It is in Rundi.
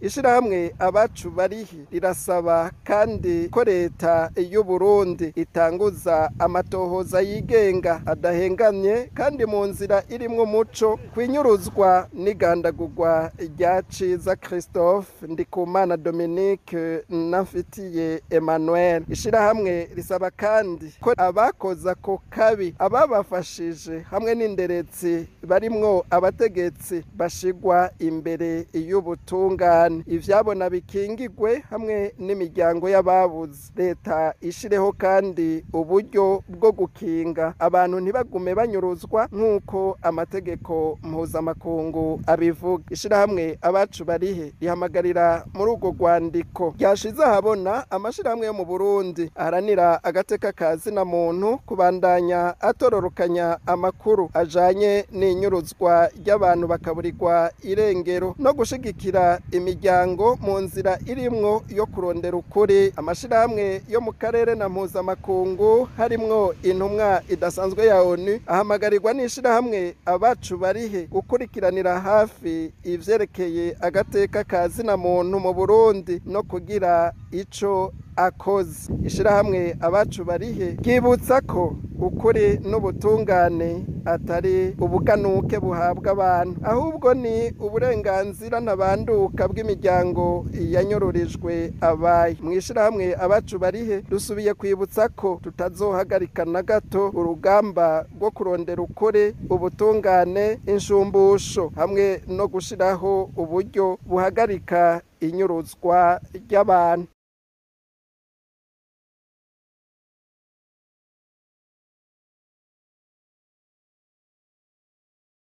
Ishirahamwe Abacu Barihe rirasaba kandi ko leta y'u Burundi itanguza amatohoza yigenga adahengamye kandi mu nzira irimwo umuco kwinyuruzwa n'igandagurwa rya Ciza Christophe, Ndikumana Dominique na Mfitiye Emmanuel. Ishirahamwe risaba kandi ko abakoze ako kabi, ababafashije hamwe n'inderetsi barimwo abategetsi bashigwa imbere y'ubutungane, ivyabona bikingigwe hamwe n'imiryango y'ababuze. Leta ishireho kandi uburyo bwo gukinga abantu ntibagume banyuruzwa nk'uko amategeko mpuzamakungu abivuga. Ishirahamwe Abacu Barihe rihamagarira muri urwo rwandiko ryashize ahabona amashirahamwe yo mu Burundi aharanira agateka ka zina muntu kubandanya atororokanya amakuru ajanye n'inyuruzwa ry'abantu bakaburirwa irengero no gushigikira imiryango mu nzira irimwo yo kurondera ukuri. Amashirahamwe yo mu karere na mpuzamakungu harimwo intumwa idasanzwe ya ONU ahamagarirwa n'ishirahamwe Abacu Barihe gukurikiranira hafi ivyerekeye agateka ka zina muntu mu Burundi no kugira ico akoze. Ishirahamwe Abacu Barihe ryibutsa ko ukuri n'ubutungane atari ubuganuke buhabwa abantu, ahubwo ni uburenganzira ntabanduka bw'imiryango yanyururijwe abayo. Mu ishirahamwe Abacu Barihe dusubiye kwibutsa ko tutazohagarika na gato urugamba rwo kurondera ukuri, ubutungane, inshumbusho hamwe no gushiraho uburyo buhagarika inyuruzwa ry'abantu.